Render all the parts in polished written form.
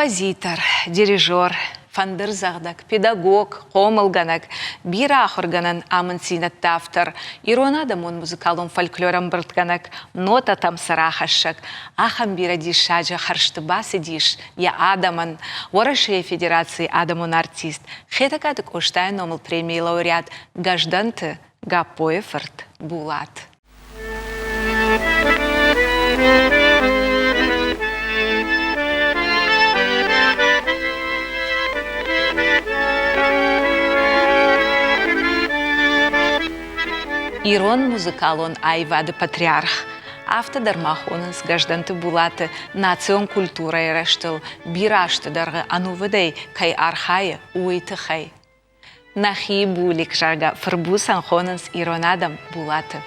Композитор, дирижер, фӕндырдзӕгъдӕг, педагог, хъомылгӕнӕг, бирӕ ахуыргӕнӕн амынддзинӕдты автор, ирон адӕмон музыкалон фольклор ӕмбырдгӕнӕг, нотӕтӕм сӕ рахӕссӕг, ахӕм бирӕ диссаджы хӕрзты бацыдис йӕ адӕмӕн Уӕрӕсейы Федерацийы адӕмон артист, Хетӕгкаты Къостайы номыл премийы лауреат Гӕздӕнты Гаппойы фырт Булат. Ирон музыкалон аивады патриарх, афтӕ дӕр ма хонынц Гӕздӕнты Булаты национ культурӕйы рӕзтыл бирӕ азты дӕргъы ӕнувыдӕй кӕй архайы, уый тыххӕй. Нӕхи Булик, зӕгъгӕ, фырбуцӕн хонынц ирон адӕм Булаты.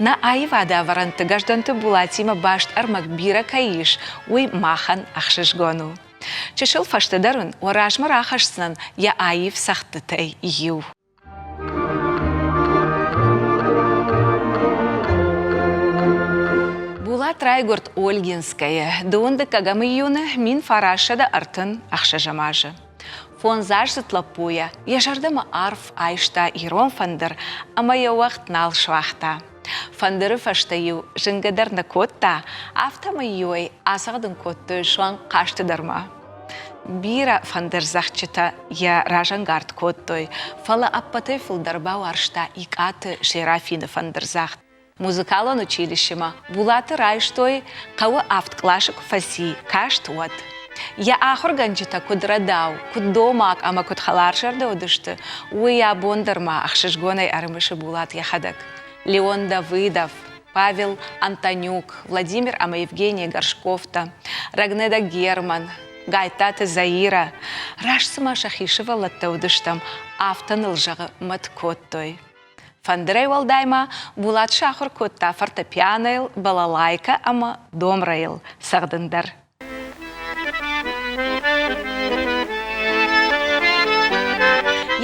Нӕ аивады ӕвӕрӕнты Гӕздӕнты Булатимӕ баст ӕрмӕг бирӕ кӕй ис, уый махӕн ӕхсызгон у. Чысыл фӕстӕдӕр ын уӕ размӕ рахӕсдзынӕн йӕ аив цӕгъдтытӕй иу. Булат райгуырд Ольгинскӕйы дыууын дыккӕгӕм июны 1936 азы. Фондзаздзыд лӕппуйӕ йӕ зӕрдӕмӕ арф айста ирон фӕндыр ӕмӕ йӕ уӕгъд нал суагъта. Фӕндыры фӕстӕ-иу зынгӕ дӕр нӕ кодта, афтӕмӕй-иу ӕй ацӕгъдын кодтой суанг хъазты дӕр ма. Бирӕ фӕндырдзӕгъдджытӕ йӕ разӕнгард кодтой, фӕлӕ ӕппӕтӕй фылдӕр бауарзта Икъаты Серафины фӕндырдзагъд. Музыкалон училищемӕ Булаты райстой, хъӕуы авд къласы куы фӕци каст, уӕд. Йӕ ахуыргӕнджытӕ куыд рӕдау, куыд домаг ӕмӕ куыд хӕларзӕрдӕ уыдысты, уый абон дӕр ма ӕхсызгонӕй ӕрымысы Булат йӕхӕдӕг. Леон Давыдов, Павел Антонюк, Владимир ӕмӕ Евгений Горшковтӕ, Рагнеда Герман, Гайттаты Заирӕ, раст цыма сӕхи сывӕллӕттӕ уыдыстӕм, афтӕ ныл, зӕгъы, мӕт кодтой. Фӕндырӕй уӕлдай ма Булат сахуыр кодта фортепианойыл, балалайкӕ ӕмӕ домрӕйыл цӕгъдын дӕр.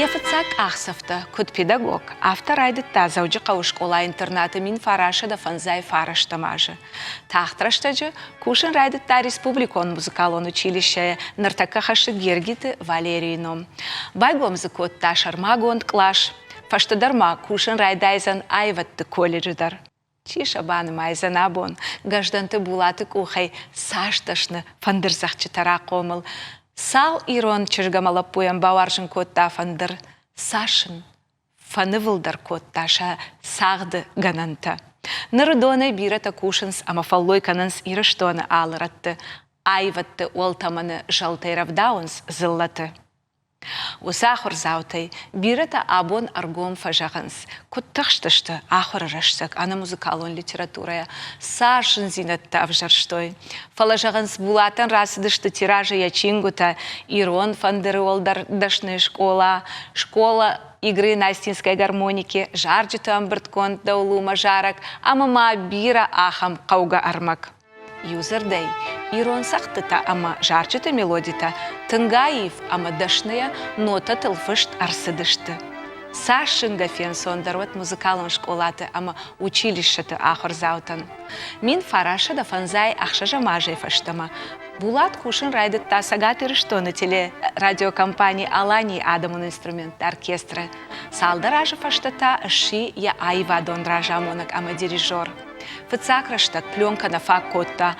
Йӕ фыццаг къахдзӕфтӕ, куыд педагог, афтӕ райдыдта Дзӕуджыхъӕуы скъола-интернаты 1959 азы. Тагъд рӕстӕджы кусын райдыдта республикон музыкалон училищӕйы, ныртӕккӕ хӕссы Гергиты Валерийы ном. Байгом дзы кодта сӕрмагонд кълас, фӕстӕдӕр ма кусын райдайдзӕн аивӕдты колледжы дӕр. Чи сӕ банымайдзӕн абон, Гӕздӕнты Булаты къухӕй цас дӕсны фӕндырдзӕгъдджытӕ рахъомыл, цал ирон чызг ӕмӕ лӕппуйӕн бауарзын кодта фӕндыр, цас ын фӕнывылдӕр кодта сӕ цагъды гӕнӕнтӕ. Ныр уыдонӕй бирӕтӕ кусынц ӕмӕ фӕллой кӕнынц Ирыстоны алы рӕтты, аивӕдты уӕлтӕмӕны зӕлтӕй рӕвдауынц дзыллӕты. Уыцы ахуырдзаутӕй бирӕтӕ абон ӕргом фӕзӕгъынц, куыд тыхстысты ахуыры рӕстӕг ӕнӕ музыкалон литературӕйӕ, цас зындзинӕдтӕ ӕвзӕрстой. Фӕлӕ, зӕгъынц, Булатӕн рацыдысты тиражы йӕ чингуытӕ «Ирон фӕндыры уӕлдӕр дӕсны скъола», «Школа игры Настинской гармоники», зарджыты ӕмбырдгонд «Дӕулумӕ зарӕг» ӕмӕ ма бирӕ ахӕм хъӕугӕ ӕрмӕг. Иудзырдӕй, ирон цӕгъдтытӕ ӕмӕ зарджыты мелодитӕ тынг аив ӕмӕ дӕсныйӕ нотӕтыл фыст ӕрцыдысты. Цас зынгӕ фенцондӕр уӕд музыкалон скъолаты ӕмӕ училищӕты ахуырдзаутӕн. 1956 азӕй фӕстӕмӕ Булат кусын райдыдта Цӕгат Ирыстоны телерадиокомпани «Аланийы» адӕмон инструментты оркестры. Цалдӕр азы фӕстӕ та сси йӕ аивадон разамонӕг ӕмӕ дирижер. Фыццаг рӕстӕг пленкӕ нӕ фаг кодта,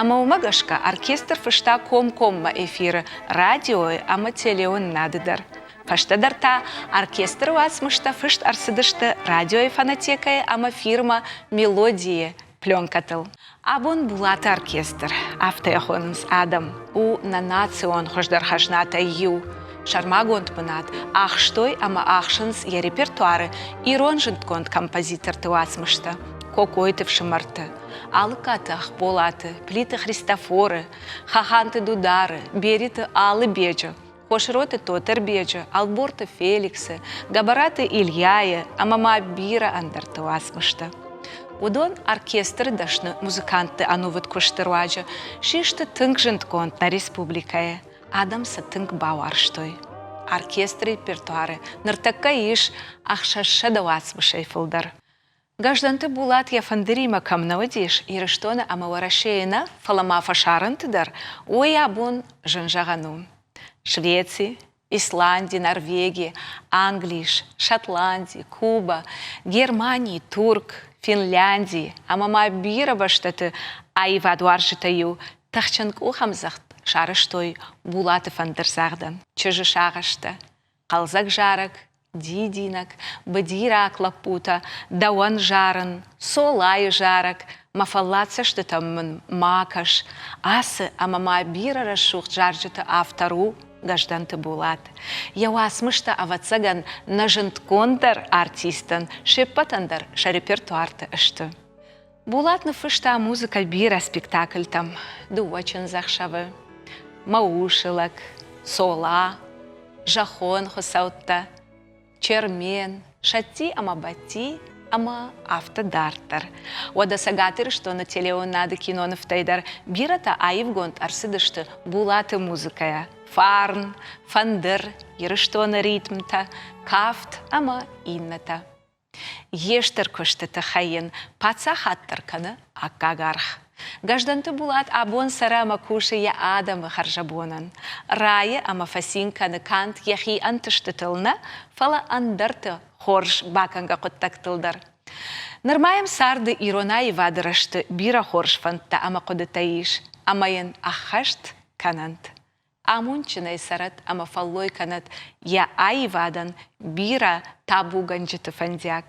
ӕмӕ уымӕ гӕсгӕ оркестр фыста комкоммӕ эфиры радиойы ӕмӕ телеуынынады дӕр. Фӕстӕдӕр та оркестры уацмыстӕ фыст ӕрцыдысты радиойы фонотекӕйы ӕмӕ фирмӕ «Мелодии» пленкӕтыл. Абон Булаты оркестр, афтӕ йӕ хонынц адӕм, у нӕ национ хуыздӕр хӕзнатӕй иу. Сӕрмагонд бынат ахстой ӕмӕ ахсынц йӕ репертуары ирон зындгонд композиторты уацмыстӕ Кокойты фсымӕрты, Алыккаты Ахболаты, Плиты Христофоры, Хаханты Дудары, Бериты Алыбеджы, Хосроты Тотырбеджы, Ӕлборты Феликсы, Гӕбӕраты Ильяйы ӕмӕ ма бирӕ ӕндӕрты уацмыстӕ. Уыдон оркестры дӕсны музыкантты ӕнувыд куысты руаджы систы тынг зындгонд нӕ республикӕйы. Адӕм сӕ тынг бауарзтой. Оркестры репертуары ныртӕккӕ ис 600 уацмысӕй фылдӕр. Гӕздӕнты Булат йӕ фӕндыримӕ кӕм нӕ уыдис, Ирыстоны ӕмӕ Уӕрӕсейы нӕ, фӕлӕ ма фӕсарӕнты дӕр, уый абон зын зӕгъӕн у. Швеци, Исланди, Норвеги, Англис, Шотланди, Куба, Германи, Турк, Финлянди ӕмӕ ма бирӕ бӕстӕты аивадуарзджытӕ-иу тыхджын къухӕмдзӕгъд сарӕзтой Булаты фӕндырдзагъдӕн. Чызджы сагъӕстӕ, хъӕлдзӕг зарӕг, дидинӕг, быдираг лӕппутӕ, дӕуӕн зарын, Цолайы зарӕг, мӕ фӕллад цӕстытӕм мын ма кӕс, ацы ӕмӕ ма бирӕ рӕсугъд зарджыты автор у Гӕздӕнты Булат. Йӕ уацмыстӕ, ӕвӕццӕгӕн, нӕ зындгонддӕр артисттӕн се ппӕтӕн дӕр сӕ репертуарты сты. Булат ныффыста музыкӕ бирӕ спектакльтӕм Дыууӕ чындзӕхсӕвы, Мӕ усы лӕг, Цола, Зӕххон хуыцӕуттӕ, Чермен, Сӕтти ӕмӕ Бӕтти ӕмӕ афтӕ дарддӕр. Уӕдӕ Цӕгат Ирыстоны телеуынынады кинонывтӕй дӕр бирӕтӕ аивгонд ӕрцыдысты Булаты музыкӕйӕ. Фарн, фӕндыр, Ирыстоны ритмтӕ, кафт ӕмӕ иннӕтӕ. Йе стыр куысты тыххӕй йын паддзахад дӕр кӕны аккаг аргъ. Гӕздӕнты Булат абон цӕры ӕмӕ кусы йӕ адӕмы хӕрзӕбонӕн. Райы ӕмӕ фӕцин кӕны канд йӕхи ӕнтыстытыл нӕ, фӕлӕ ӕндӕрты хорз бакӕнгӕ хъуыддӕгтыл дӕр. Нырма йӕм царды ирон аивады рӕзты бирӕ хорз фӕндтӕ ӕмӕ хъуыдытӕ ис, ӕмӕ йын ӕххӕст кӕнӕнт. Амондджынӕй цӕрӕд ӕмӕ фӕллой кӕнӕд йӕ аивадӕн бирӕ табугӕнджыты фӕндиаг.